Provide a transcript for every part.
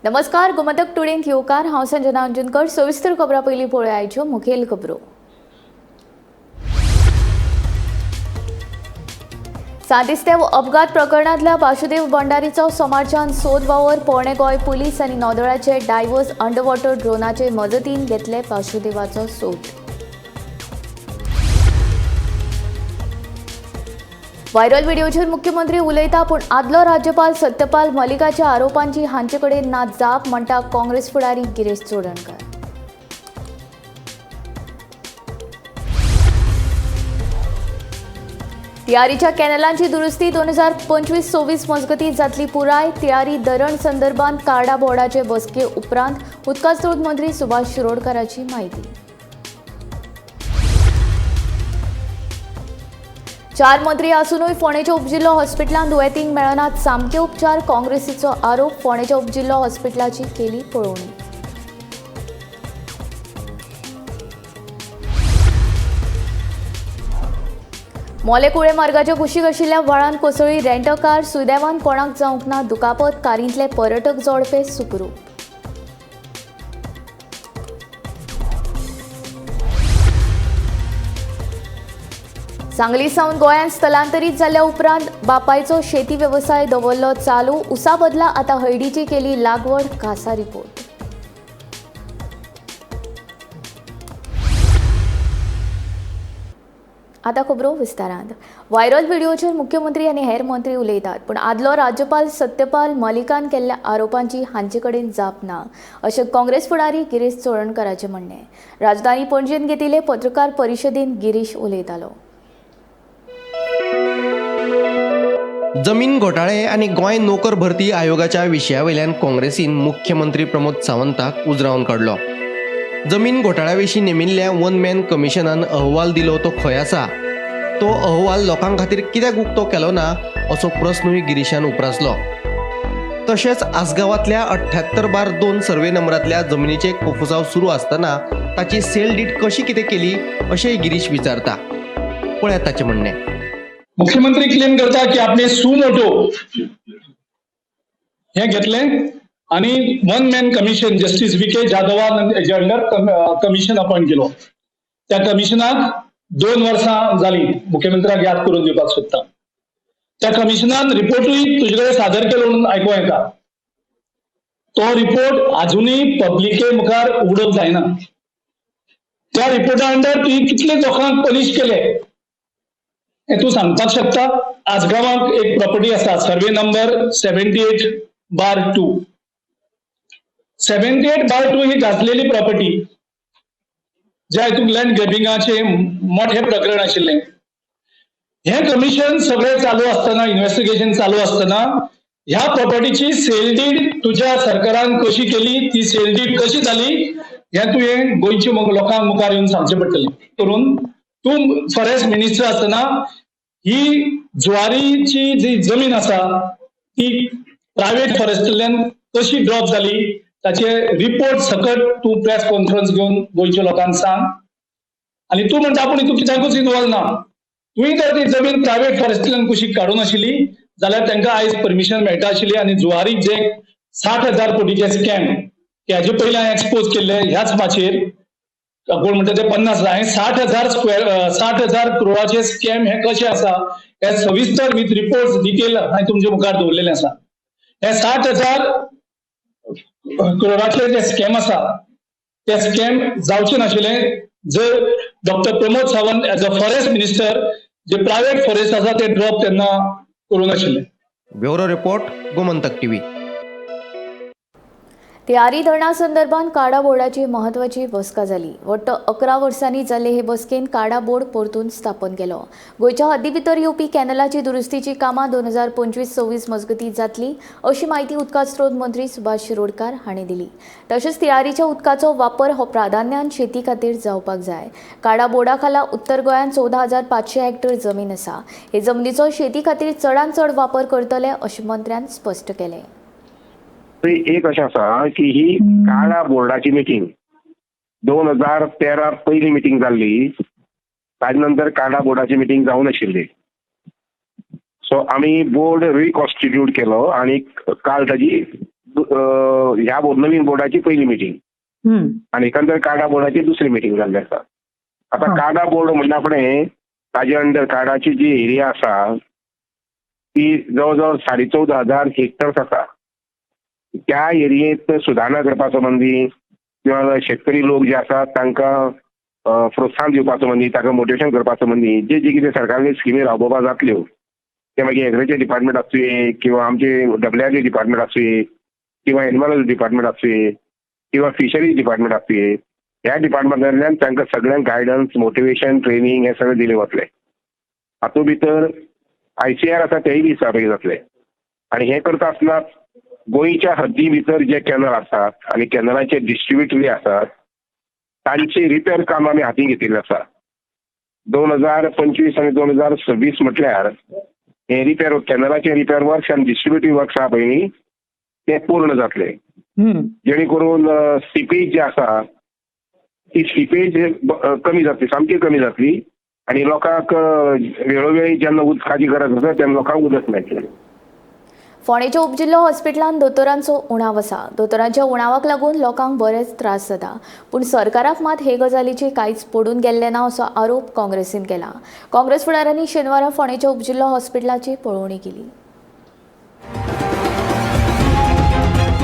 नमस्कार, गोमंतक टुडेंत येवकार. हांव संजना अंजनकर. सविस्तर खबरां पयलीं पळोवया आयच्यो मुखेल खबरो. सांतिस्तेव अपघात प्रकरणांतल्या वासुदेव भंडारीचो सोमारच्यान सोद वावर. पोरणे गोंय पुलीस आनी नौदळाचे डायव्हर्स अंडरवॉटर ड्रोनाचे मजतीन घेतले वासुदेवाचो सोद. व्हायरल व्हिडिओचेर मुख्यमंत्री उलयता, पूण आदलो राज्यपाल सत्यपाल मलिकाच्या आरोपांची हांचे कडेन ना जाप, म्हणटा काँग्रेस फुडारी गिरीश चोडणकर. तियारीच्या कॅनलांची दुरुस्ती 2025-26 मजगतीं जातली पुराय. तियारी धरण संदर्भात कार्डा बोर्डाचे बसके उपरांत उदका स्रोत मंत्री सुभाष शिरोडकराची माहिती. 4 मंत्री आसूनय फोंडेच्या उपजिल्हो हॉस्पिटलांत दुयेंतींक मेळनात सामके उपचार, काँग्रेसीचो आरोप. फोंडेच्या उपजिल्हो हॉस्पिटलाची केली पळोवणी. मोले कुळे मार्गाच्या कुशीक आशिल्ल्या व्हाळांत कोसळ्ळी रेंट कार. सुदैवान कोणाक जावंक ना दुखापत. कारींतले पर्यटक जोडपे सुखरूप. सांगली सावन गोंयांत स्थलांतरीत जाल्या उपरांत बापायचो शेती वेवसाय दवरलो चालू. उसा बदला आतां हळदीची केली लागवड. खासा रिपोर्ट. आतां खबरो विस्तारांत. व्हायरल व्हिडिओचेर मुख्यमंत्री आनी हेर मंत्री उलयतात, पूण आदलो राज्यपाल सत्यपाल मलिकान केल्ल्या आरोपांची हांचे कडेन जाप ना, अशें काँग्रेस फुडारी गिरीश चोडणकराचें म्हणणें. राजधानी पणजेंत घेतिल्ले पत्रकार परिशदेंत गिरीश उलयतालो. जमीन घोटाळे आनी गोंय नोकर भरती आयोगाच्या विशया वयल्यान काँग्रेसीन मुख्यमंत्री प्रमोद सावंताक उजरावन काडलो. जमीन घोटाळ्या विशीं नेमिल्ल्या वन मॅन कमिशनान अहवाल दिलो तो खंय आसा, तो अहवाल लोकां खातीर कित्याक उक्तो केलो ना, असो प्रस्नूय गिरीशान उप्रासलो. तशेंच आसगांवांतल्या 78/2 सर्वे नंबरांतल्या जमनीचे कोफुसांव सुरू आसतना ताची सेल डीड कशी कितें केली अशेंय गिरीश विचारता. पळयात ताचें म्हणणें. मुख्यमंत्री क्लेम करता की आपणे सुमोटो हें घेतलें आनी one man commission justice V K जाधवान हेजे अंडर कमिशन अपॉयंट केलो. त्या कमिशनाक 2 वर्सां जालीं. मुख्यमंत्र्याक याद करून दिवपाक सोदता. त्या कमिशनान रिपोर्टूय तुजे कडेन सादर केलो म्हणून आयकूंक येता. तो रिपोर्ट आजुनूय पब्लिके मुखार उगडप जायना. त्या रिपोर्टा अंडर तुवें कितले लोकांक पनिश केले हें तूं सांगपाक शकता? आजगांवाक एक प्रॉपर्टी आसा, सर्वे नंबर 78/2. 78/2 ही गाजलेली प्रॉपर्टी, ज्या हितून लँड ग्रॅबिंगाचे मोठे प्रकरण आशिल्लें. हें कमिशन सगळें चालू आसतना, इन्व्हेस्टिगेशन चालू आसतना ह्या प्रॉपर्टीची सेल डीड तुज्या सरकारान कशी केली, ती सेल डीड कशी जाली हें तुवें गोंयच्या लोकांक मुखार येवन सांगचें पडटलें. करून तूं फॉरेस्ट मिनिस्टर आसतना ही जुवारीची जी जमीन आसा ती प्रायव्हेट फॉरेस्टांतल्यान कशी ड्रॉप जाली ताचे रिपोर्ट सकट तूं प्रेस कॉन्फरन्स घेवन गोंयच्या लोकांक सांग. आनी तूं म्हणटा आपूण हितून कित्याकूच इनवॉल्व ना. तुवें जर ती जमीन प्रायव्हेट फॉरेस्टांतल्यान कुशीक काडूंक नाशिल्ली जाल्यार तांकां आयज परमिशन मेळटा आशिल्ली. आनी जुवारीक जे 60,000 कोटीचे स्कॅम हाजे पयलीं हांवें एक्सपोज केल्ले ह्याच माचयेर, कोण म्हणटा ते 50, हांवें 60,000 स्क्वेअर 60,000 करोडाचे स्कॅम हे कशे आसा हे सविस्तर विथ रिपोर्ट्स डिटेल हांवें तुमच्या मुखार दवरलेले आसा. हे 60,000 करोडाचे जे स्कॅम आसा ते स्कॅम जावचे नाशिल्ले जर doctor Pramod Sawant as a forest minister J private forest आसा ते ड्रॉप तेन्ना करूं नाशिल्ले. Bureau report, Gomantak TV. Tiyari dharna संदर्भात काडा बोर्डाची म्हत्वाची बसका जाली. वट्ट 11 वर्सांनी जाल्ले हे बसकेन काडा बोर्ड परतून स्थापन केलो. गोंयच्या हद्दी भितर येवपी कॅनलाची दुरुस्तीची कामां 2025-26 मजगतीं जातली अशी म्हायती उदका स्रोत मंत्री सुभाष शिरोडकार हांणी दिली. तशेंच तियारीच्या उदकाचो वापर हो प्राधान्यान शेती खातीर जावपाक जाय. काडा बोर्डा खाला उत्तर गोंयांत 14,500 हेक्टर जमीन आसा. हे जमनीचो शेती खातीर चडांत चड वापर करतले अशें मंत्र्यान स्पश्ट केलें. एक अशें आसा की ही काडा बोर्डाची मिटींग 2013 पयली मिटींग जाल्ली, ताजे नंतर काडा बोर्डाची मिटींग जावंक नाशिल्ली. सो आमी बोर्ड रिकॉन्स्टिट्यूट केलो आनी काल ताजी ह्या नवीन बोर्डाची पयली मिटींग आनी एकंदर काडा बोर्डाची दुसरी मिटींग जाल्ली आसा. आतां काडा बोर्ड म्हणटा फुडें ताजे अंडर काडाची जी एरिया आसा ती जवळ जवळ 14,500 हेक्टर्स आसा. त्या एरियेंत सुदारणा करपा संबंदी किंवा शेतकरी लोक जे आसात तांकां प्रोत्साहन दिवपा संबंदी, तांकां मोटिवेशन करपा संबंदी जे जे कितें सरकारने स्किमी राबोवपा जातल्यो ते मागीर एग्रीकल्चर डिपार्टमेंट आसुये किंवा आमचे डब्ल्यू डिपार्टमेंट आसुये किंवा एनिमल डिपार्टमेंट आसुये किंवा फिशरीज डिपार्टमेंट आसुये, ह्या डिपार्टमेंटांतल्यान तांकां सगळ्यांक गायडन्स, मोटिवेशन, ट्रेनींग हें सगळें दिलें वतलें. हातूंत भितर ICR आसा तेय बी सहभागी जातले. आनी हें करता आसतना गोंयच्या हद्दी भितर जे कॅनल आसात आनी कॅनलाचे डिस्ट्रिब्युटरी आसात तांचे रिपेर काम आमी हातीन घेतिल्लें आसा. 2025 आनी 2026 म्हटल्यार हे रिपेर कॅनलाचे रिपेर वर्क्स आनी डिस्ट्रिब्युटरी वर्क्स आहा पळय न्ही ते पूर्ण जातले, जेणे करून सिपेज जी आसा ती सिपेज कमी जातली, सामकी कमी जातली आनी लोकांक वेळोवेळी जेन्ना उदकाची गरज आसा तेन्ना लोकांक उदक मेळटलें. फोंडेच्या उपजिल्लो हॉस्पिटलांत दोतोरांचो उणाव आसा. दोतोरांच्या उणावाक लागून लोकांक बरेच त्रास जाता, पूण सरकाराक मात हे गजालीची कांयच पडून गेल्लें ना असो आरोप काँग्रेसीन केला. काँग्रेस फुडाऱ्यांनी शेनवारा फोंडेच्या उपजिल्लो हॉस्पिटलाची पळोवणी केली.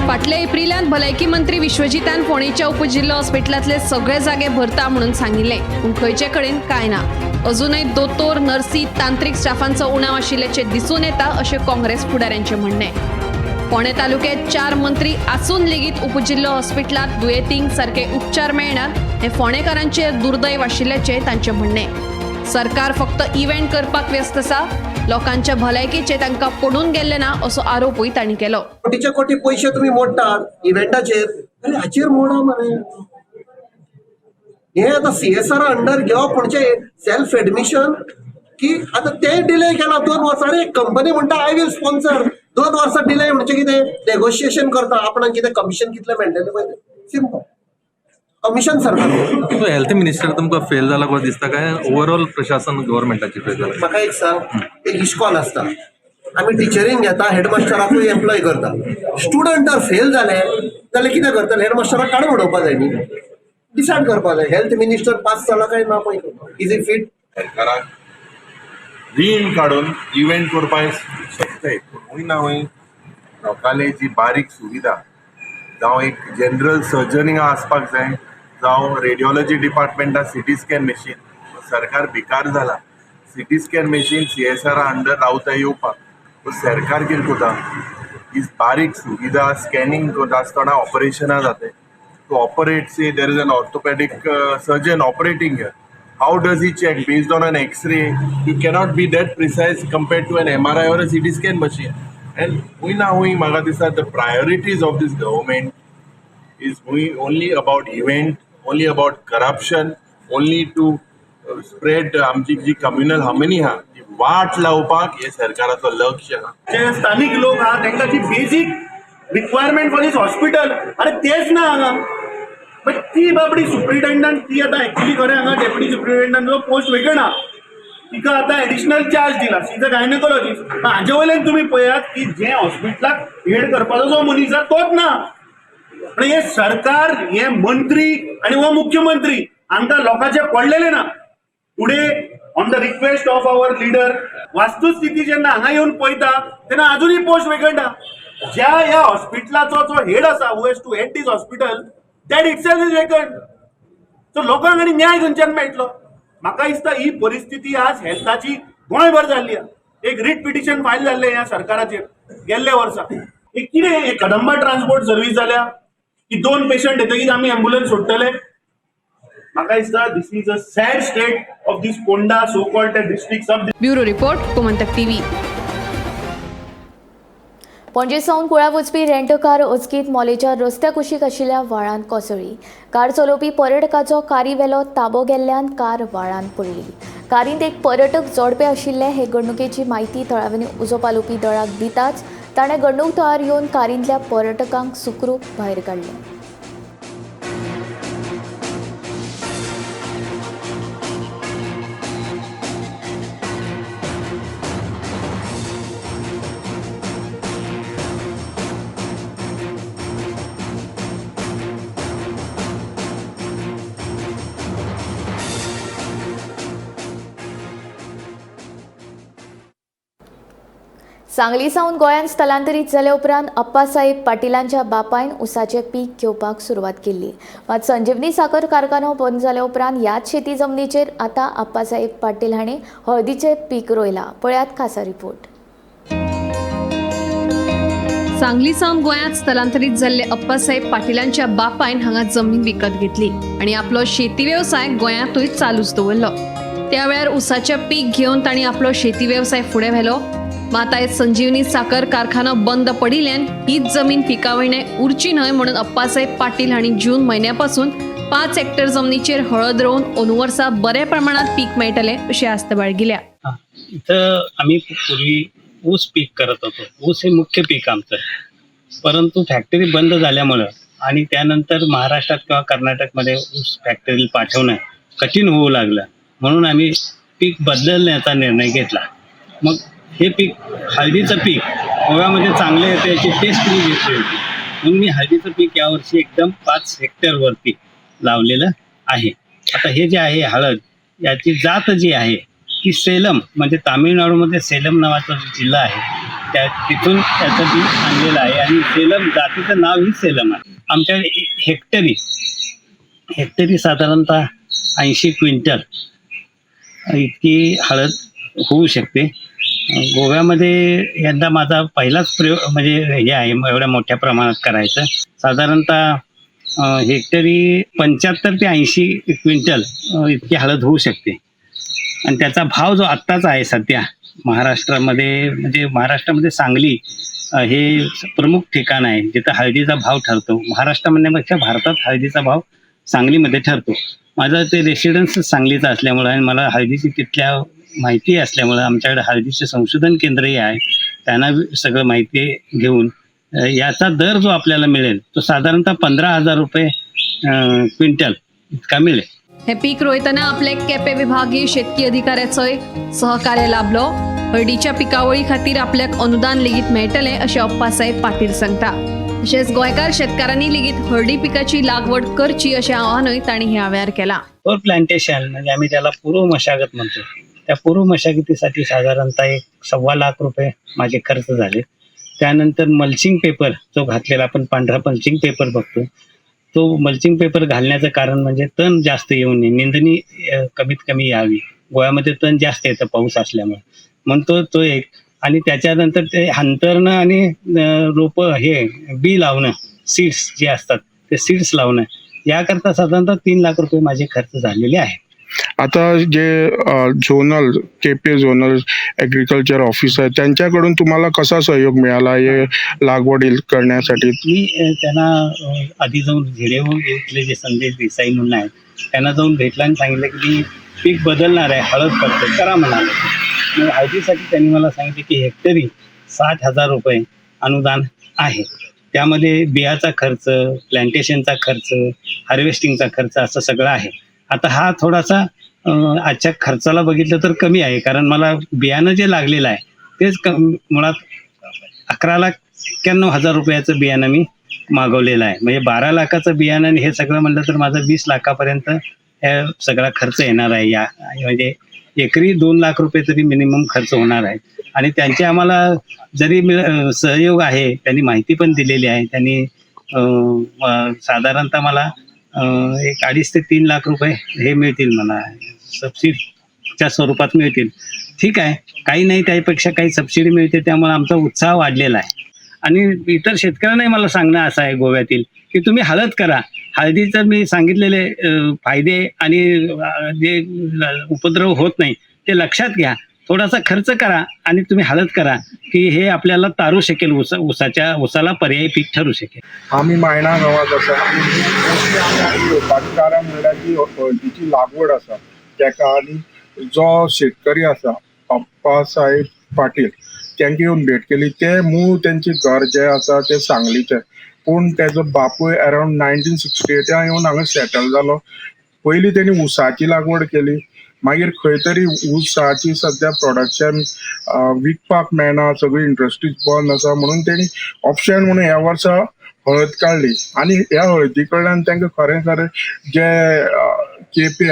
फाटल्या एप्रिलांत भलायकी मंत्री विश्वजितान फोंडेच्या उपजिल्लो हॉस्पिटलांतले सगळे जागे भरता म्हणून सांगिल्लें, पूण खंयचे कडेन कांय ना. अजूनय दोतोर, नर्सी, तांत्रिक स्टाफांचो उणाव आशिल्ल्याचें दिसून येता अशें काँग्रेस फुडाऱ्यांचें म्हणणें. फोंडें तालुक्यांत 4 मंत्री आसून लेगीत उपजिल्लो हॉस्पिटलांत दुयेंतींक सारके उपचार मेळनात हें फोंडेकारांचें दुर्दैव आशिल्ल्याचें तांचें म्हणणें. सरकार फक्त इव्हेंट करपाक व्यस्त आसा, लोकांच्या भलायकेचे तांकां पडून गेल्ले ना असो आरोपूय तांणी केलो. कोटीचे कोटी पैसे तुम्ही मोडटात इव्हेंटाचेर, अरे हाचेर मोडा मरे. हे आतां CSR under घेवप म्हणजे सेल्फ एडमिशन की आतां ते डिले केला 2 वर्सां. अरे कंपनी म्हणटा I will sponsor, 2 वर्सां डिले म्हणजे कितें नेगोशिएशन करता आपणाक कितें कमिशन कितलें मेळटलें पळय, सिंपल कमिशन सरकार. हेल्थ मिनिस्टर तुमकां फेल जाला कसो दिसता काय ओवरऑल प्रशासन गव्हर्मेंटाचेर फेल जाला? म्हाका एक सांग, एक इश्कॉल आसता, आमी टिचरींक घेता, हेडमास्टराकूय एम्प्लॉय करता. स्टुडंट जर फेल जाले जाल्यार कितें करतले? हेडमास्टराक काडून उडोवपा जाय न्ही, डिसायड करपा जाय. हेल्थ मिनिस्टर पास जाला काय ना पळय, is he fit? सरकाराक रीण काडून इव्हेंट करपाक शकताय, पूण हूंय ना हूंय लोकांले जी बारीक सुविधा, जावं एक जनरल सर्जन हिंगा आसपाक जाय, जावं रेडियोलॉजी डिपार्टमेंटान सिटी स्कॅन मशीन, सरकार भिकार जाला. CT scan machine CSR under रावता येवपाक, पूण सरकार कितें करता, ही बारीक सुविधा स्कॅनिंग करता आसतना ऑपरेशनां जाता. To operate, say there is an orthopedic surgeon operating here. How does he check? Based on an X-ray, you cannot be that precise compared to an MRI or a CT scan machine. And we now, म्हाका दिसता the priorities of this government is only about event, only about corruption, only to spread आमची जी communal harmony हा, ती वाट लावपाक हे सरकाराचो लक्ष हा. जे स्थानिक लोक आहा तांकां जी basic requirement for this hospital, अरे तेच ना हांगा. बट ती बाबडी सुप्रिटेंडंट, ती आतां एक्चुली खरें हांगा डेप्युटी सुप्रिटेंडंटचो पोस्ट वेकंट आहा, तिका आतां एडिशनल चार्ज दिला. She is a gynaecologist. हाजे वयल्यान तुमी पळयात की जे हॉस्पिटलाक हेड करपाचो जो मनीस आहा तोच ना. पण हे सरकार, हे मंत्री आनी हो मुख्यमंत्री हांकां लोकांचे पडलेले ना. Today on the request of our leader, वास्तुस्थिती जेन्ना हांगा येवन पळयता तेन्ना अजुनूय पोस्ट वेकंट आहा. ज्या ह्या हॉस्पिटलाचो जो हेड आसा, who has to head this hospital, that itself is vacant. So लोकांक आनी न्याय खंयच्यान मेळटलो? म्हाका दिसता ही परिस्थिती आज हेल्थाची गोंयभर जाल्ली आहा. एक रीट पिटिशन फायल जाल्लें ह्या सरकाराचेर गेल्ल्या वर्सा. हे कितें हे कदंबा ट्रान्सपोर्ट सर्वीस जाल्या की 2 पेशंट येतकीच आमी एम्बुलन्स सोडटले? म्हाका दिसता this is a sad state of this Ponda so called district sub. Bureau report, Gomantak TV. Panaji सावन कुळा वचपी रेंट कार अचकीत मोलेच्या रस्त्या कुशीक आशिल्ल्या व्हाळांत कोसळ्ळी. कार चलोवपी पर्यटकाचो कारी वेलो ताबो गेल्ल्यान कार व्हाळांत पडली. कारींत एक पर्यटक जोडपे आशिल्ले. हे घडणुकेची म्हायती थळाव्यांनी उजो पालोवपी दळाक दिताच ताणें घडणूक थळार येवन कारींतल्या पर्यटकांक सुखरूप भायर काडले. सांगली सावन गोंयांत स्थलांतरीत जाल्या उपरांत अप्पासाहेब पाटिलांच्या बापायन उसाचें पीक घेवपाक सुरवात केल्ली. मात संजीवनी साखर कारखानो बंद जाल्या उपरांत ह्याच शेती जमनीचेर आतां अप्पासाहेब पाटील हांणी हळदीचें पीक रोयलां. पळयात खासा रिपोर्ट. सांगली सावन गोंयांत स्थलांतरीत जाल्ले अप्पासाहेब पाटिलांच्या बापायन हांगा जमीन विकत घेतली आनी आपलो शेती वेवसाय गोंयांतूय चालूच दवरलो. त्या वेळार उसाचें पीक घेवन तांणी आपलो शेती वेवसाय फुडें व्हेलो. मात आयज संजीवनी साखर कारखानो बंद पडिल्ल्यान हीच जमीन पिकावळणे उरची न्हय म्हणून अप्पासाहेब पाटील हांणी जून म्हयन्या पासून 5 हेक्टर जमनीचेर हळद रोवन अंदू वर्सा बऱ्या प्रमाणात पीक मेळटलें अशी आस्त बाळगिल्या. इथं आम्ही पूर्वी ऊस पीक करत होतो. ऊस हे मुख्य पीक आमचं, परंतु फॅक्टरी बंद झाल्यामुळं आणि त्यानंतर महाराष्ट्रात किंवा कर्नाटकमध्ये ऊस फॅक्टरी पाठवणं कठीण होऊ लागलं, म्हणून आम्ही पीक बदलण्याचा निर्णय घेतला. मग हे पीक हळदीचं पीक गोव्यामध्ये चांगलं येतं याची टेस्ट मी घेतली होती, म्हणून मी हळदीचं पीक यावर्षी एकदम 5 हेक्टरवरती लावलेलं आहे. आता हे जे आहे हळद, याची जात जी आहे की सेलम, म्हणजे तामिळनाडूमध्ये सेलम नावाचा जो जिल्हा आहे त्या तिथून त्याचं बी आणलेलं आहे आणि सेलम जातीचं नाव ही सेलम आहे. आमच्या हेक्टरी साधारणतः 80 क्विंटल इतकी हळद होऊ शकते. गोव्यामध्ये यंदा माझा पहिलाच प्रयोग म्हणजे हे आहे एवढ्या मोठ्या प्रमाणात करायचं. साधारणतः हेक्टरी 75 ते 80 क्विंटल इतकी हळद होऊ शकते. आणि त्याचा भाव जो आत्ताचा आहे सध्या महाराष्ट्रामध्ये, म्हणजे महाराष्ट्रामध्ये सांगली हे प्रमुख ठिकाण आहे जिथं हळदीचा भाव ठरतो. महाराष्ट्र म्हणण्यापेक्षा भारतात हळदीचा भाव सांगलीमध्ये ठरतो. माझं ते रेसिडन्स सांगलीचं असल्यामुळं आणि मला हळदीची तिथल्या माहिती असल्यामुळं आमच्याकडे हळदीचे संशोधन केंद्रही आहे, त्यांना सगळं माहिती घेऊन याचा दर जो आपल्याला मिळेल तो साधारणतः 15,000 रुपये क्विंटल इतका मिळेल. हे पीक रोयतना आपले केपे विभागीय शेतकी अधिकाऱ्याचोय सहकार्य लाभलो. हळदीच्या पिकावळी खातीर आपल्याक अनुदान लेगीत मेळटलें अशें अप्पासाहेब पाटील सांगता. तशेंच गोंयकार शेतकारांनी लेगीत हळदी पिकाची लागवड करची अशें आवाहनूय तांणी ह्या वेळार केलां. फॉर प्लांटेशन म्हणजे आम्ही त्याला पूर्व मशागत म्हणतो. त्या पूर्व मशागतीसाठी साधारणतः 1.25 लाख रुपये माझे खर्च झाले. त्यानंतर मल्चिंग पेपर जो घातलेला आपण पांढरा मल्चिंग पेपर बघतो, तो मल्चिंग पेपर घालण्याचं कारण म्हणजे तण जास्त येऊ नये, निंदणी कमीत कमी यावी. गोव्यामध्ये तण जास्त येतं पाऊस असल्यामुळे, म्हणून तो एक. आणि त्याच्यानंतर ते अंतरणं आणि रोपं हे बी लावणं, सीड्स जे असतात ते सीड्स लावणं, याकरता साधारणतः 3 लाख रुपये माझे खर्च झालेले आहेत. आता जे zonal Quepem zonal agriculture office आहे त्यांच्याकडून तुम्हाला कसा सहयोग मिळाला हे लागवड करण्यासाठी? मी त्यांना आधी जाऊन झेडेव इथले जे संदेश देसाई म्हणून आहेत त्यांना जाऊन भेटला आणि सांगितलं की मी पीक बदलणार आहे, हळद करतो, करा म्हणाले. मग हळदीसाठी त्यांनी मला सांगितले की हेक्टरी 60,000 रुपये अनुदान आहे. त्यामध्ये बियाचा खर्च, प्लांटेशनचा खर्च, हार्वेस्टिंगचा खर्च असं सगळं आहे. आता हा थोडासा आजच्या खर्चाला बघितलं तर कमी आहे, कारण मला बियाणं जे लागलेलं आहे तेच मुळात 11,91,000 रुपयाचं बियाणं मी मागवलेलं आहे. म्हणजे 12 लाखाचं बियाणं आणि हे सगळं म्हणलं तर माझं 20 लाखापर्यंत हे सगळा खर्च येणार आहे. या म्हणजे एकरी 2 लाख रुपये तरी मिनिमम खर्च होणार आहे. आणि त्यांचे आम्हाला जरी सहयोग आहे, त्यांनी माहिती पण दिलेली आहे. त्यांनी साधारणतः मला एक 2.5 ते 3 लाख रुपये हे मिळतील, मला सबसिडीच्या स्वरूपात मिळतील. ठीक आहे, काही नाही त्यापेक्षा काही सबसिडी मिळते, त्यामुळे आमचा उत्साह वाढलेला आहे. आणि इतर शेतकऱ्यांनाही मला सांगणं असं आहे गोव्यातील की तुम्ही हळद करा. हळदीचं मी सांगितलेले फायदे आणि जे उपद्रव होत नाही ते लक्षात घ्या, थोडासा खर्च करा आणि तुम्ही हळद करा की हे आपल्याला तारू शकेल, उसाला पर्यायी पीक ठरू शकेल. आमी मायणा गांवांत आसा आनी मोस्टली आमी येवपाचें कारण म्हणल्यार जी हळदीची लागवड आसा तेका आनी जो शेतकरी आसा अप्पा साहेब पाटील तांकां येवन भेट केली. ते मूळ तेंचें घर जें आसा तें सांगलीचें, पूण तेजो बापूय अरावंड 1968 येवन हांगा सेटल जालो. पयलीं तेणी ऊसाची लागवड केली, मागीर खंय तरी ऊसाची सद्या प्रोडक्शन विकपाक मेळना, सगळी इंडस्ट्रीज बंद आसा म्हणून तेणी ऑप्शन म्हणून ह्या वर्सा हळद काडली. आनी ह्या हळदी कडल्यान तांकां खरें खरें जे केपे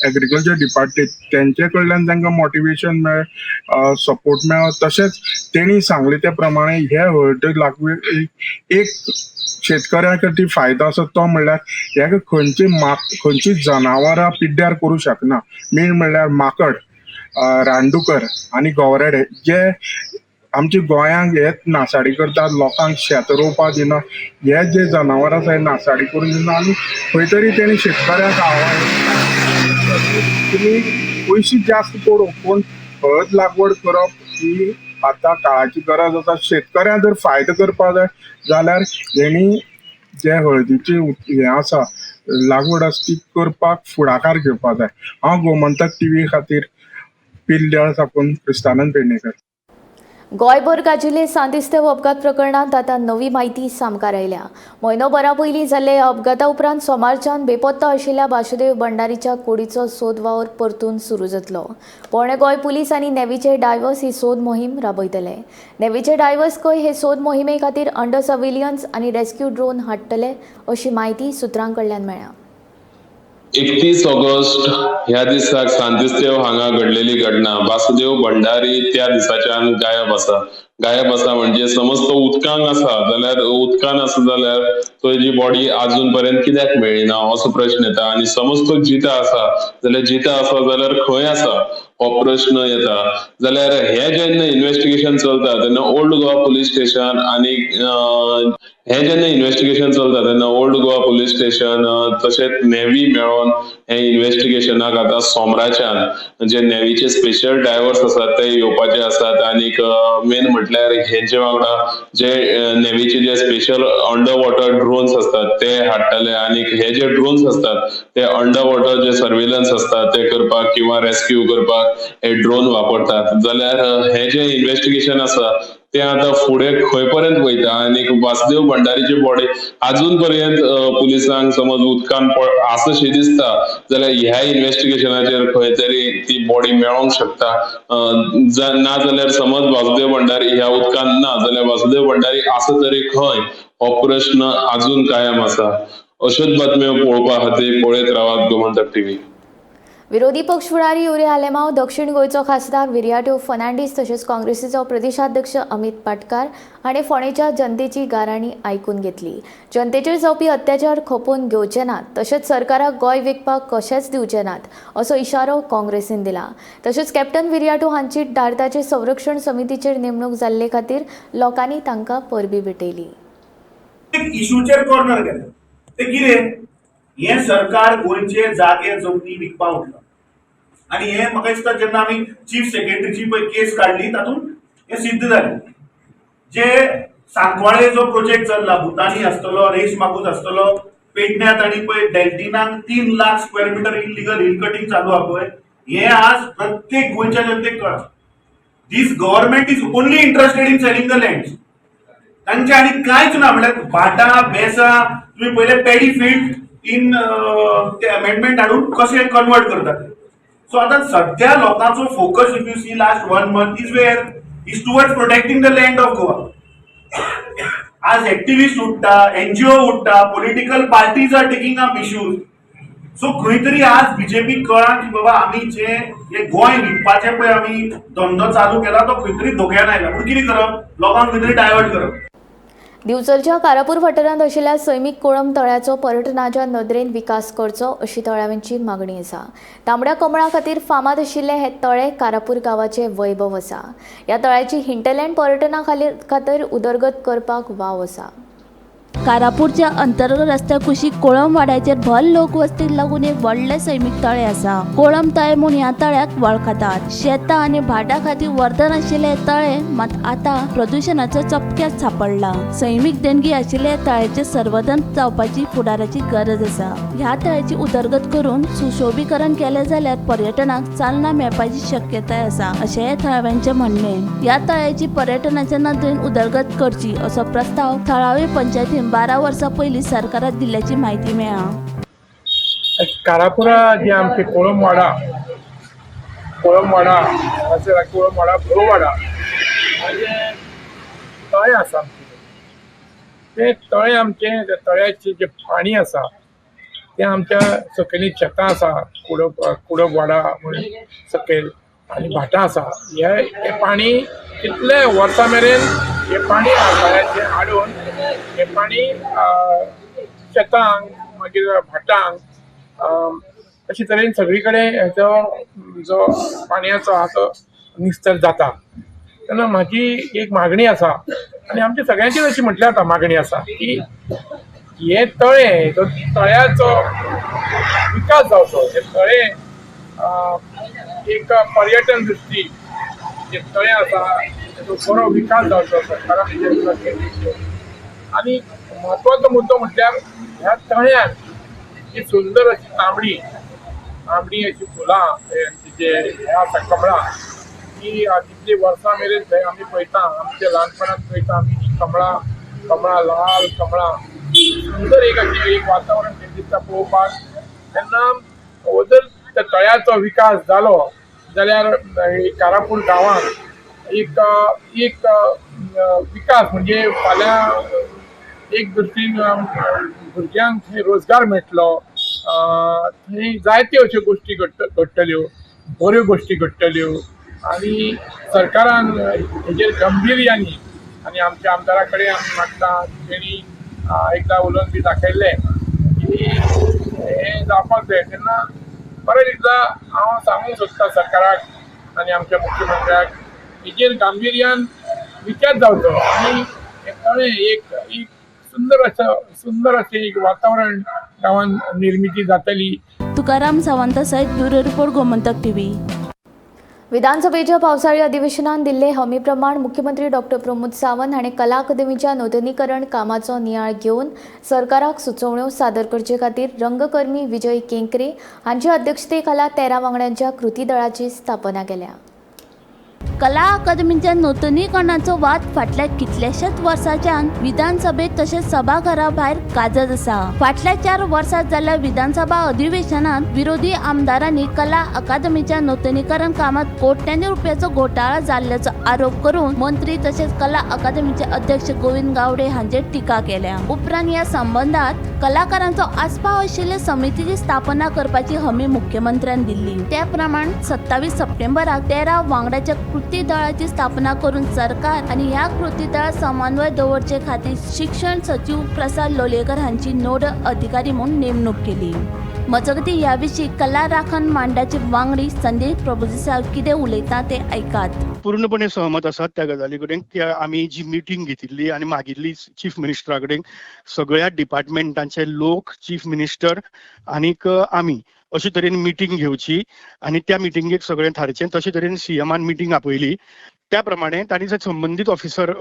एग्रीकल्चर डिपार्टमेंट तेंचे कडल्यान तांकां मोटिवेशन मेळ्ळें, सपोर्ट मेळ्ळो. तशेंच तेणी सांगले त्या प्रमाणे हे हळद लागवड एक शेतकऱ्या खातीर फायदो आसा, तो म्हणल्यार हेका खंयची जनावरां पिड्ड्यार करूं शकना. मेन म्हणल्यार माकड, रानडुकर आनी गवरेडे जे आमच्या गोंयांक हेच नासाडी करतात, लोकांक शेत रोवपाक दिना, हे जे जनावर आसा हे नासाडी करून दिना. आनी खंय तरी तेणी शेतकऱ्यांक आव्हान तुमी पयशे जास्त पडूं पूण हळद लागवड करप ही आतां काळाची गरज आसा. शेतकऱ्यांक जर फायदो करपाक जाय जाल्यार हेणी जे हळदीची हें आसा लागवड आसा ती करपाक फुडाकार घेवपाक जाय. हांव गोमंतक टीव्ही खातीर पिल्ल्याळ साकून क्रिस्तानंद पेडणेकर. गोंयभर गाजिल्ले सांतिस्तेव अपघात प्रकरणांत आतां नवी म्हायती सामकार आयल्या. म्हयनोभरा पयलीं जाल्ले अपघाता उपरांत सोमारच्यान बेपत्ता आशिल्ल्या वासुदेव भंडारीच्या कुडीचो सोद वावर परतून सुरू जातलो. पोरणे गोंय पुलीस आनी नेव्हीचे डायव्हर्स ही सोद मोहीम राबयतले. नेव्हीचे डायव्हर्स खंय हे सोद मोहिमे खातीर अंडर सर्व्हिलन्स आनी रेस्क्यू ड्रोन हाडटले अशी म्हायती सुत्रां कडल्यान मेळ्ळ्या. 31 ऑगस्ट ह्या दिसाक सांतिस्तेव हांगा घडलेली घटना. वासुदेव भंडारी त्या दिसाच्यान गायब आसा. गायब आसा म्हणजे समज तो उदकांत आसा जाल्यार उदकान आसा जाल्यार तुजी बॉडी अजून पर्यंत कित्याक मेळ्ळी ना असो प्रश्न येता. आनी समज तो जिता आसा जाल्यार जिता आसा जाल्यार खंय आसा हो प्रश्न येता. जाल्यार हे जेन्ना इन्वेस्टिगेशन चलता तेन्ना ओल्ड गोवा पुलीस स्टेशन आनी हे जेन्ना इन्वेस्टिगेशन चलता तेन्ना ओल्ड गोवा पुलीस स्टेशन तशेंच नेव्ही मेळोन हे इन्वेस्टिगेशनाक आतां सोमराच्यान जे नेव्हीचे स्पेशल डायव्हर्स आसात ते येवपाचे आसात. आनीक मेन म्हटल्यार हेंचे वांगडा जे नेव्हीचे जे स्पेशल अंडर वॉटर ड्रोन्स आसतात ते हाडटले. आनीक हे जे ड्रोन्स आसतात ते अंडर वॉटर जे सर्वेलन्स आसतात ते करपाक किंवा रेस्क्यू करपाक हे ड्रोन वापरतात. जाल्यार हे जे इन्वेस्टिगेशन आसा ते आतां फुडें खंय पर्यंत वयता आनी वासुदेव भंडारीची बॉडी अजून पर्यंत पुलिसांक समज उदकान आसा शी दिसता जाल्यार ह्या इन्वेस्टिगेशनाचेर खंय तरी ती बॉडी मेळोंक शकता. ना जाल्यार समज वासुदेव भंडारी ह्या उदकान ना जाल्यार वासुदेव भंडारी आसा तरी खंय हो प्रश्न अजून कायम आसा. अश्योच बातम्यो पळोवपा खातीर पळयत रावात गोमंतक टीव्ही. विरोधी पक्ष फुडारी युरी आलेमाव, दक्षिण गोंयचो खासदार विरियाटो फर्नांडीस तशेंच काँग्रेसीचो प्रदेशाध्यक्ष अमित पाटकार हाणें फोंडेच्या जनतेची गाराणी आयकून घेतली. जनतेचेर जावपी अत्याचार खपोवन घेवचे नात तशेंच सरकाराक गोंय विकपाक कशेंच दिवचे नात असो इशारो काँग्रेसीन दिला. तशेंच कॅप्टन विरियाटो हांची दार्ताचे संरक्षण समितीचेर नेमणूक जाल्ले खातीर लोकांनी तांकां परबी भेटयली. इशूचेर कॉर्नर केलें ते कितें हें सरकार गोंयचे जागे जमनी विकपा उठलां आनी हें म्हाका दिसता जेन्ना आमी चीफ सेक्रेटरीची पळय केस काडली तातूंत हें सिद्ध जालें. जे सांकवाळे जो प्रोजेक्ट चल्ला भुतानी आसतलो, रेस मागूज आसतलो, पेडण्यात आनी पळय डेल्टिनाक 3 lakh square metre illegal hill cutting चालू आहा पळय, हें आज प्रत्येक गोंयच्या जनतेक कळ्ळां. This government is only interested in selling the land. तांचे आनी कांयच ना, म्हणल्यार भाटां बेसां तुमी पयले पॅडी फिल्ड इन ते अमेंडमेंट हाडून कशें कन्वर्ट करतात. सो आतां सद्या लोकांचो focus if you see last 1 month is where is towards protecting the land of Goa. आज एक्टिविस्ट उठता, एनजीओ उठता, political parties are taking up issues. So खंय तरी आज बीजेपी कळ्ळां की बाबा आमी जे हे गोंय विकपाचें पळय आमी धंदो चालू केला तो खंय तरी धोक्यान आयला, पूण कितें करप, लोकांक खंय तरी डायवर्ट करप. दिवचलच्या कारापूर वाठारांत आशिल्ल्या सैमीक कोळंब तळ्याचो पर्यटनाच्या नदरेन विकास करचो अशी तळ्यावांची मागणी आसा. तांबड्या कमळा खातीर फामाद आशिल्ले हे तळे कारापूर गांवाचे वैभव आसा. ह्या तळ्याची हिंटरलँड पर्यटना खातीर उदरगत करपाक वाव आसा. कारापूरच्या अंतर्गत रस्त्या कुशीक कोळंब वाड्याचेर भर लोकवस्तीक लागून एक व्हडलें सैमीक तळें आसा. कोळंब तळें म्हूण ह्या तळ्याक वळखतात. शेतां आनी भाटां खातीर वरदान आशिल्लें तळें मात आतां प्रदुशणाचो चपक्यात सांपडलां. सैमीक देणगी आशिल्ल्या तळ्याचें संवर्धन जावपाची फुडाराची गरज आसा. ह्या तळ्याची उदरगत करून सुशोभीकरण केलें जाल्यार पर्यटनाक चालना मेळपाची शक्यताय आसा अशें थळाव्यांचें म्हणणें. ह्या तळ्याची पर्यटनाच्या नदरेन उदरगत करची असो प्रस्ताव थळावे पंचायतीन 12 वर्सां पयलीं सरकाराक दिल्ल्याची म्हायती मेळ्ळा. कारापुरा जे आमचे कोळंबवाडा कोळंबवाडा हांगासर कोळंबवाडा भोववाडा हाजें तळें आसा आमचें. तें तळें आमचें त्या तळ्याचें जें पाणी आसा तें आमच्या सकयलीं शेतां आसा कुडपवाडा म्हणून सकयल आनी भाटां आसा, हे पाणी कितले वर्सां मेरेन हे पाणी तळ्याचें हाडून हे पाणी शेतांक मागीर भाटांक अशे तरेन सगळी कडेन हेचो जो पाणयाचो आहा तो निस्तर जाता. तेन्ना म्हाजी एक मागणी आसा आनी आमच्या सगळ्यांचीच अशी म्हटल्यार जाता मागणी आसा की हे तळें जो तळ्याचो विकास जावचो, हे तळें एक पर्यटन दृश्टी जे तळें आसा तेजो बरो विकास जावचो सरकारान हेजेर लक्ष दिवचें. आनी म्हत्वाचो मुद्दो म्हटल्यार ह्या तळ्यान जी सुंदर अशी तांबडी तांबडी अशी फुलां जे हे आसा कमळां ती कितलीं वर्सां मेरेन थंय आमी पळयता, आमच्या ल्हानपणांत पळयता आमी ती कमळां कमळां लाल कमळां सुंदर एक अशें एक वातावरण थंय दिसता पळोवपाक. तेन्ना हो जर त्या तळ्याचो विकास जालो जाल्यार कारापूर गांवांत एक एक विकास म्हणजे फाल्यां एक दृश्टीन भुरग्यांक थंय रोजगार मेळटलो, थंय जायत्यो अश्यो गोश्टी घडटल्यो, बऱ्यो गोश्टी घडटल्यो. आनी सरकारान हेजेर गंभीर्यानी आनी आमच्या आमदारा कडेन आमी मागता तेणी एकदां उलोवन बी दाखयल्लें की हें जावपाक जाय. तेन्ना परत एकदां हांव सांगूंक सोदता सरकाराक आनी आमच्या मुख्यमंत्र्याक हेजेर गांभिर्यान विचार जावचो आनी हें तळें एक एक सुंदर असो सुंदर अशें एक वातावरण गांवांत निर्मिती जातली. तुकाराम सावंत सयत ब्युरो रिपोर्ट, गोमंतक टीव्ही. विधानसभेच्या पावसाळी अधिवेशनात दिल्ले हमी प्रमाण मुख्यमंत्री डॉक्टर प्रमोद सावंत हाणें कला अकादमीच्या नूतनीकरण कामाचो नियाळ घेवन सरकाराक सुचोवण्यो सादर करचे खातीर रंगकर्मी विजय केंकरे हांच्या अध्यक्षतेखाला 13 वांगड्यांच्या कृती दळाची स्थापना केल्या. कला अकादमीच्या नूतनीकरणाचो वाद फाटल्या कितल्याशाच वर्सांच्यान विधानसभेत तशेंच सभाघरा भायर गाजत आसा. फाटल्या 4 वर्सां जाल्ल्या विधानसभा अधिवेशनात विरोधी आमदारांनी कला अकादमीच्या नूतनीकरण कामात कोट्यांनी रुपयाचो घोटाळा जाल्ल्याचो आरोप करून मंत्री तशेंच कला अकादमीचे अध्यक्ष गोविंद गावडे हांचेर टिका केल्या. उपरांत ह्या संबंधात कलाकारांचो आस्पाव आशिल्ल्या समितीची स्थापना करपाची हमी मुख्यमंत्र्यान दिल्ली. त्या प्रमाण 27 सप्टेंबराक 13 वांगड्याच्या कृती दळाची स्थापना करून सरकार आनी ह्या कृती दळात समन्वय दवरचे खातीर शिक्षण सचिव प्रसाद लोलयेकर हांची नोडल अधिकारी म्हूण नेमणूक केली. मजगतीं ह्या विशीं कला राखण मांडाचे वांगडी संदीप प्रभुदेसाय कितें उलयता ते आयकात. पूर्णपणे सहमत आसात त्या गजाली कडेन की आमी जी मिटींग घेतिल्ली आनी मागिल्ली चीफ मिनिस्टरा कडेन, सगळ्या डिपार्टमेंटांचे लोक, चीफ मिनिस्टर आनीक आमी अशे तरेन मिटींग घेवची आनी त्या मिटिंगेक सगळें थारचें. तशे तरेन सीएमान मिटींग आपयली. त्या प्रमाणे तांणी जे संबंदीत ऑफिसर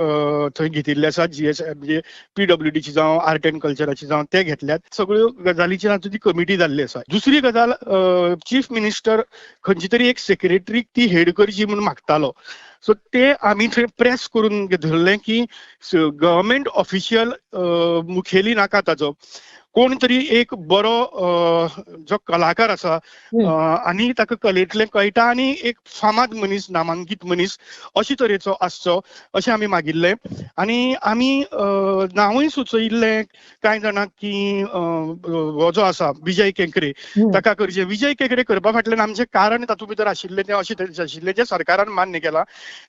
थंय घेतिल्ले आसात, जीएस म्हणजे पीडब्ल्यूडीची जावं, आर्ट एंड कल्चराची जावं, ते घेतल्यात. सगळ्यो गजालीचेर आतां ती कमिटी जाल्ली आसा. दुसरी गजाल, चीफ मिनिस्टर खंयची तरी एक सेक्रेटरीक ती हेड करची म्हूण मागतालो. सो ते आमी थंय प्रेस करून धरलें की गव्हर्मेंट ऑफिशियल मुखेली नाका ताजो, कोण तरी एक बरो जो कलाकार आसा आनी ताका कलेंतलें कळटा आनी एक फामाद मनीस, नामांकीत मनीस अशे तरेचो आसचो अशें आमी मागिल्लें. आनी आमी नांवूय सुचयिल्लें कांय जाणांक की हो जो आसा विजय केंकरे ताका करचें. विजय केंकरे करपा फाटल्यान आमचें कारण तातूंत भितर आशिल्लें तें अशें तरेचें आशिल्लें जें सरकारान मान्य केलां.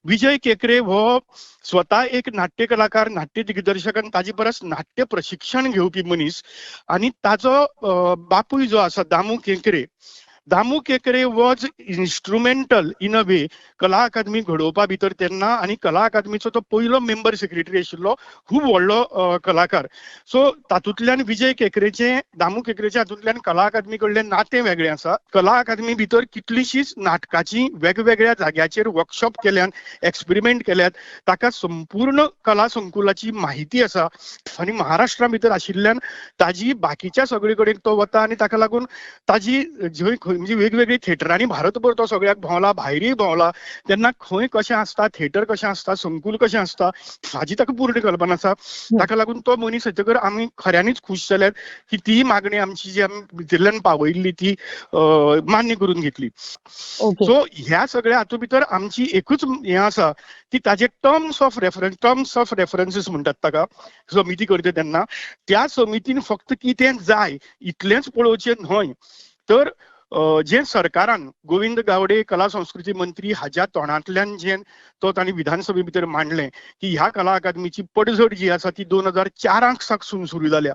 विजय केंकरे हो स्वता एक नाट्य कलाकार, नाट्य दिग्दर्शक आनी ताजे परस नाट्य प्रशिक्षण घेवपी मनीस. आनी ताजो बापूय जो आसा Damu Kenkre, Damu Kenkre was instrumental in a way Kala Akademi घडोवपा भितर तेन्ना, आनी कला अकादमीचो तो पयलो मेंबर सेक्रेटरी आशिल्लो, खूब व्हडलो कलाकार. सो तातूंतल्यान विजय केंकरेचें, दामू केंकरेचें हातूंतल्यान कला अकादमी कडलें नातें वेगळें आसा. कला अकादमी भितर कितलीशीच नाटकाची वेगवेगळ्या जाग्याचेर वर्कशॉप केल्यान, एक्सपेरिमेंट केल्यात, ताका संपूर्ण कला संकुलाची माहिती आसा. आनी महाराष्ट्रा भितर आशिल्ल्यान ताजी बाकीच्या सगळे कडेन तो वता आनी ताका लागून ताजी जंय खंय म्हणजे वेगवेगळी थिएटरांनी भारतभर तो सगळ्याक भोंवला, भायरूय भोंवला. तेन्ना खंय कशें आसता, थिएटर कशें आसता, संकुल कशें आसता हाजी ताका पूर्ण कल्पना आसा. ताका लागून तो मनीस येतकर आमी खऱ्यांनीच खूश जाल्यात की ती मागणी आमची जी आमी भितरल्यान पावयल्ली ती मान्य करून घेतली. सो ह्या सगळ्या हातूंत भितर आमची एकूच हें आसा की ताजे terms of reference, terms of references म्हणटात ताका, समिती करता तेन्ना त्या समितीन फक्त कितें जाय इतलेंच पळोवचें न्हय, तर जे सरकारान गोविंद गावडे कला संस्कृती मंत्री हाज्या तोंडांतल्यान जे तो तांणी विधानसभे भितर मांडलें की ह्या कला अकादमीची पडझड जी आसा ती 2004 साकसून सुरू जाल्या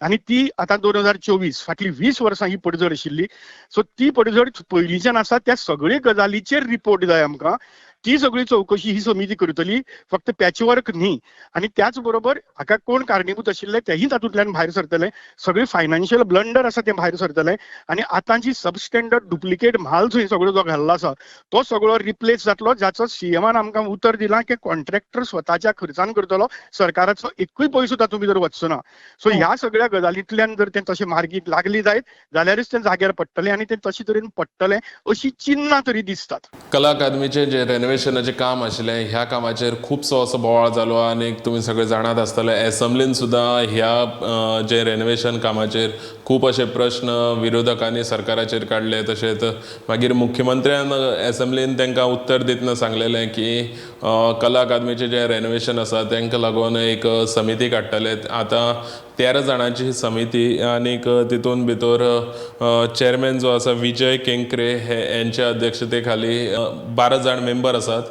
आनी ती आतां 2024 फाटली 20 वर्सां ही पडझड आशिल्ली. सो ती पडझड पयलींच्यान आसा, त्या सगळे गजालीचेर रिपोर्ट जाय आमकां. ती सगळी चवकशी ही समिती करतली, फक्त पॅचवर्क न्ही. आनी त्याच बरोबर हाका कोण कारणीभूत आशिल्ले तेही तातूंतल्यान भायर सरतले, सगळे फायनान्शियल ब्लंडर आसा ते भायर सरतले आनी आतां जी सबस्टँडर्ड डुप्लिकेट म्हाल थंय सगळो जो घाल्लो आसा तो सगळो रिप्लेस जातलो, जाचो सीएमान आमकां उतर दिलां की कॉन्ट्रॅक्टर स्वताच्या खर्चान करतलो, सरकाराचो एकूय पयसो तातूंत भितर वचचो ना. सो ह्या सगळ्या गजालींतल्यान जर तें तशें मार्गीक लागली जायत जाल्यारच तें जाग्यार पडटलें आनी तें तशे तरेन पडटलें अशी चिन्नां तरी दिसतात. कला अकादमीचें जें रेनोवेशनाचें काम आशिल्लें ह्या कामाचेर खुबसो असो बोवाळ जालो आनी तुमी सगळे जाणात आसतले एसेंब्लीन सुद्दां ह्या जे रेनोवेशन कामाचेर खूब अशे प्रश्न विरोधकांनी सरकाराचेर काडले. तशेंच मागीर मुख्यमंत्र्यान एसेंब्लीन तांकां उत्तर दितना सांगलेलें की कला अकादमीचें जें रेनोवेशन आसा तांकां लागून एक समिती काडटले. आतां 13 जाणांची समिती आनीक तितून भितर चेअरमॅन जो आसा विजय केंकरे हे यांच्या अध्यक्षते खाली 12 जाण मेंबर आसात.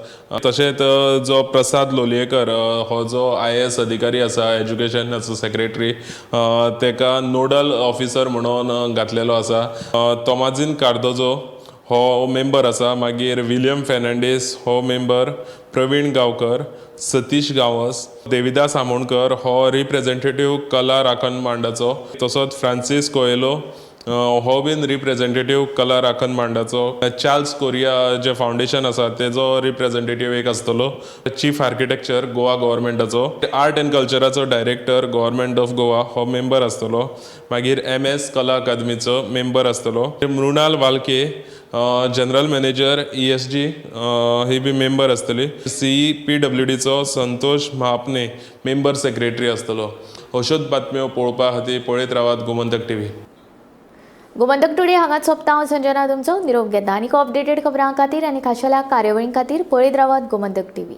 तशेंच जो प्रसाद लोलयेकर हो जो IAS अधिकारी आसा एज्युकेशनाचो सेक्रेटरी तेका नोडल ऑफिसर म्हणून घातलेलो आसा. तोमाझीन कार्दोजो हो मेंबर आसा, मागीर विलियम फेर्नांडीस हो मेंबर, प्रवीण गांवकर, सतीश गांवस, देविदास आमोणकर हो रिप्रेझेंटेटीव कला राखण मांडाचो, तसोच फ्रांसीस कोएलो हो बीन रिप्रेझेंटेटीव कला राखण मांडाचो, चार्ल्स कोरिया जे फावंडेशन आसा तेजो रिप्रेझेंटेटीव एक आसतलो, चीफ आर्किटेक्चर गोवा गव्हर्मेंटाचो, आर्ट एंड कल्चराचो डायरेक्टर गव्हर्मेंट ऑफ गोवा हो मेंबर आसतलो, मागीर MS कला अकादमीचो मेंबर आसतलो, Mrunal Walke general manager ESG ही बी मेंबर आसतली, CEPWDचो संतोष महापने मेंबर सेक्रेटरी आसतलो. अश्योच बातम्यो पळोवपा खातीर पळयत रावात गोमंतक टीव्ही. गोमंतक टुडे हांगाच सोंपता. हांव संजना तुमचो निरोप घेता. आनीक अपडेटेड खबरां खातीर आनी खाशेल्या कार्यावळीं खातीर पळयत रावात गोमंतक टीव्ही.